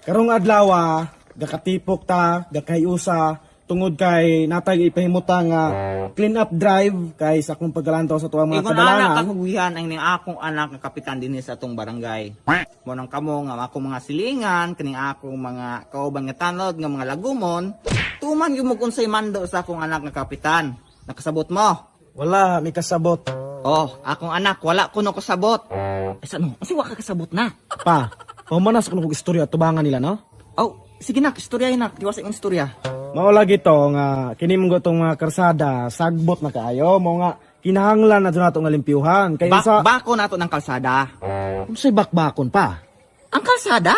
Karong adlaw, gakatipok ta, gakahiusa tungod kay natay ipahimuta nga clean up drive kay sa akong pagkalantaw sa tuwang mga Ingon anak kadalanan. ang hugihan ang ning akong anak nga kapitan dinhi sa atong barangay. Mo nang kamo nga akong mga silingan, kaning akong mga kauban nga tanod nga mga lagumon, tuman gyud mo unsay mando sa akong anak nga kapitan. Nakasabot mo? Wala mi kasabot. Oh, akong anak wala kuno kasabot. Ay sa ano? Kasi wa ka kasabot na. Pa, pahumanas kuno kog istorya tubangan nila, no? Oh, sige nak, istorya nak, tiwas imong istorya. Mao lagi to nga kini mong gutong mga karsada sagbot na kaayo mo nga kinahanglan na jud nato nga limpyuhan kay Ba sa bako nato ng kalsada. Unsay bakbakon pa? Ang kalsada.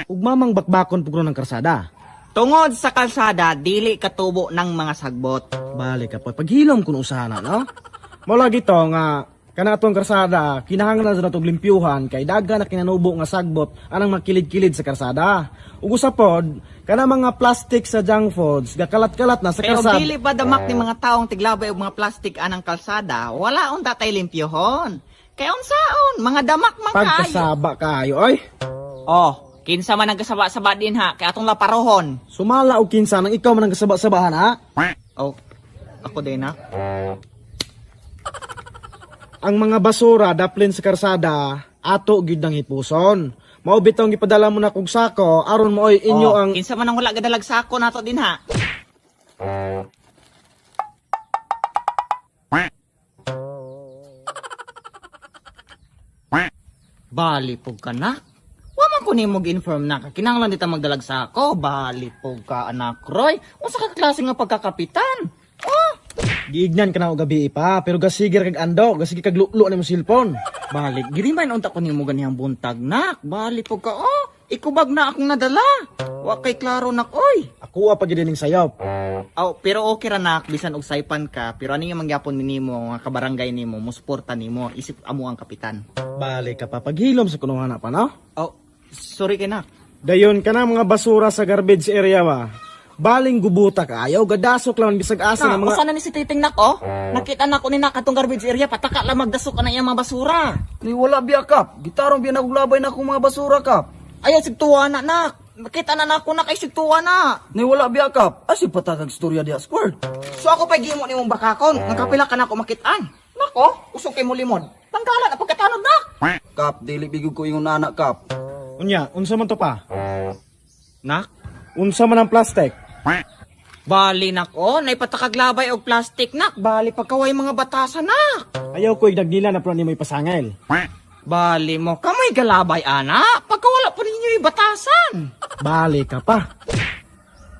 Ug mamang bakbakon pugro ng karsada. Tungod sa kalsada, dili katubo ng mga sagbot. Balik ka pa. Paghilom kun usana, no? Mao lagi to nga kana atong karsada kinahanglan na natong limpyuhan kay daga na kinanubo nga sagbot anang makilid-kilid sa karsada. Ug usa pod kana mga plastic sa junk foods gakalat-kalat na sa Pero karsada. dili ba damak ni mga taong tiglabay og mga plastic anang kalsada, wala unta tay limpyohon. Kay unsaon, mga damak man kaayo. Pagkasaba kaayo oy. Oh, kinsa man ang kasaba-saba din ha, kay atong laparohon. Sumala og kinsa nang ikaw man ang kasaba-sabahan ha. Oh, ako din ha. Ang mga basura daplin sa karsada ato gyud nang hipuson. Mao bitong gipadala mo na kog sako aron mooy inyo Oh, ang kinsa man ang wala gadalag sako nato din ha. Bali pug ka na. Wa man ko nimo gi-inform na ka kinahanglan dita magdalag sako. Bali pug ka anak Roy. Unsa ka klase nga pagkakapitan? Oh, giignan ka na og gabi pa pero gasigir kag ando, gasige kag lulo nimo cellphone. Balik, giriman unta ko nimo ganihang buntag nak. Bali pug ka oh. Ikubag na akong nadala. Wa kay klaro nak oy. Ako pa gid ning sayop. Aw, pero okay ra nak bisan og saypan ka, pero ani nga mangyapon nimo nga kabarangay nimo, mo suporta nimo, isip amo ang kapitan. Balik ka pa paghilom sa kunuhan na pa no. Oh, sorry kay nak. Dayon kana mga basura sa garbage area ba. Baling gubuta kaayo, gadasok lang bisag asa Na, ng mga usa na ni si Titing nak oh. Nakita na ko ni nak atong garbage area pataka lang magdasok ka na iyang mga basura. Ni wala biya kap. Gitarong biya naglabay na akong mga basura kap. Ayaw sigtuwa na nak. Nakita na nako nak ay sigtuwa na. Ni wala biya kap. Asi patakag istorya diya squared. So ako pa gimo nimong bakakon, nga kapila ka nako makitaan. Nako, usog kay mo limod. Tanggalan na pagkatanod nak. Kap, dili bigog ko ingon anak kap. Unya, unsa man to pa? Nak, Unsa man ang plastic? bali nak oh, naipatakaglabay og plastic nak. Bali pagkaway mga batasan nak. Ayaw ko igdagnila na pro nimo ipasangil. Bali mo, kamoy galabay ana. Pagkawala po ninyo ibatasan. Balik ka pa.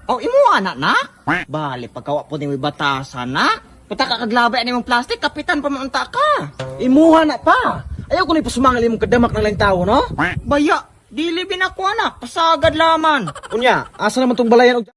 O imo ana nak. Bali pagkawa po ninyo ibatasan nak. Patakaglabay ani mong plastic, kapitan pa maunta ka. Imuha na pa. Ayaw ko na ipasumangil imong kadamak ng laing tawo, no? Baya, dili binako anak, pasagad laman. Unya, asa naman tong balayan og